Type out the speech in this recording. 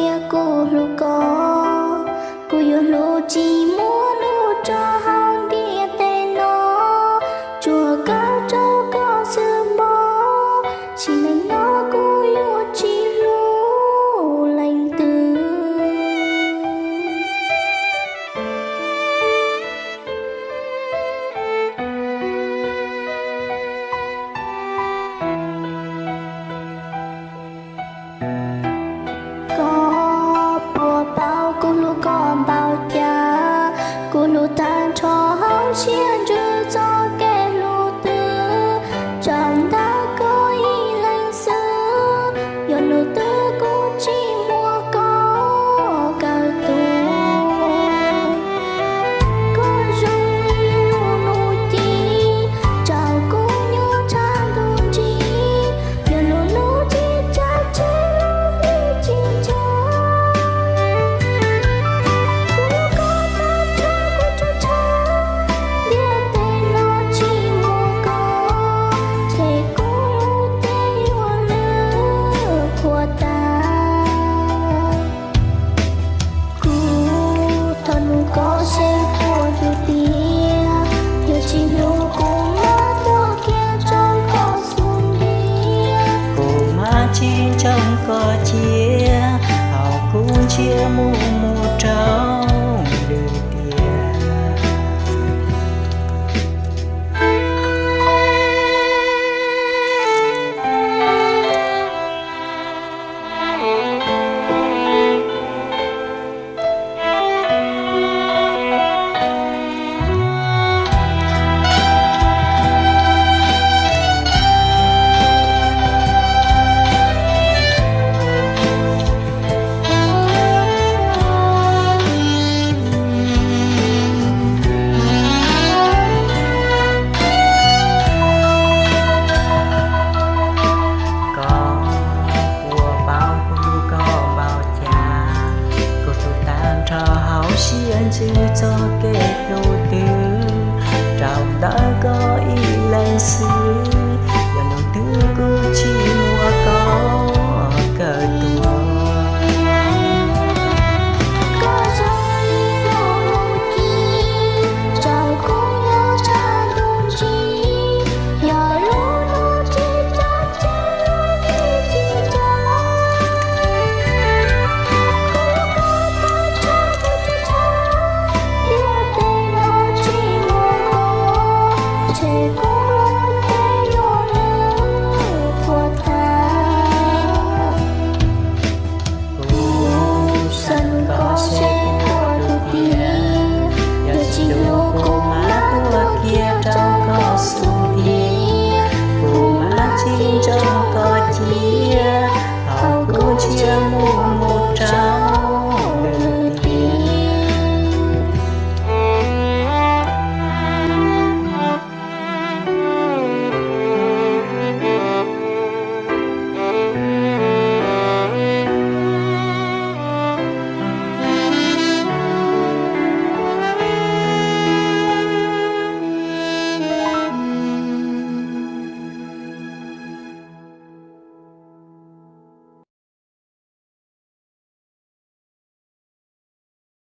Kuv hlub koj, kuv yuav hlub tsis muaj lus rau hauv ntiaj teb no, tsuas kawm rau koj xwb mog, tsis li no kuv yuav tsis hlub leej twg. Koj puas paub kuv hlub koj npaum cas, kuv hlub tag nrho hauv siab ntsws txoj kev hlub twg, tsuas ntawm koj ib leeg xwb, yuav hnub twg kuv tsis muab koj kawm tuag. Koj zoo li lub hnub ci, rau kuv nyob tshaj ntuj nrig, yog lub hnub ci tsa tsis lub hli tsis ntshav. Kuv hlub koj tag nrho kuv tshua tshaj, ntiaj teb no tsis muaj koj, ces kuv lub cev yuav lwj qhuav tas. Kuv thov nug koj seb puas tus tiag, yog tsis hlub kuv mam tuag kiag rau koj xub ntiag. Kuv mam tsis ntseeg koj cia, hauv kuv ntsiab mus mus rau lwm tiam. Koj puas paub kuv hlub koj npaum cas, kuv hlub tag nrho hauv siab ntsws txoj kev hlub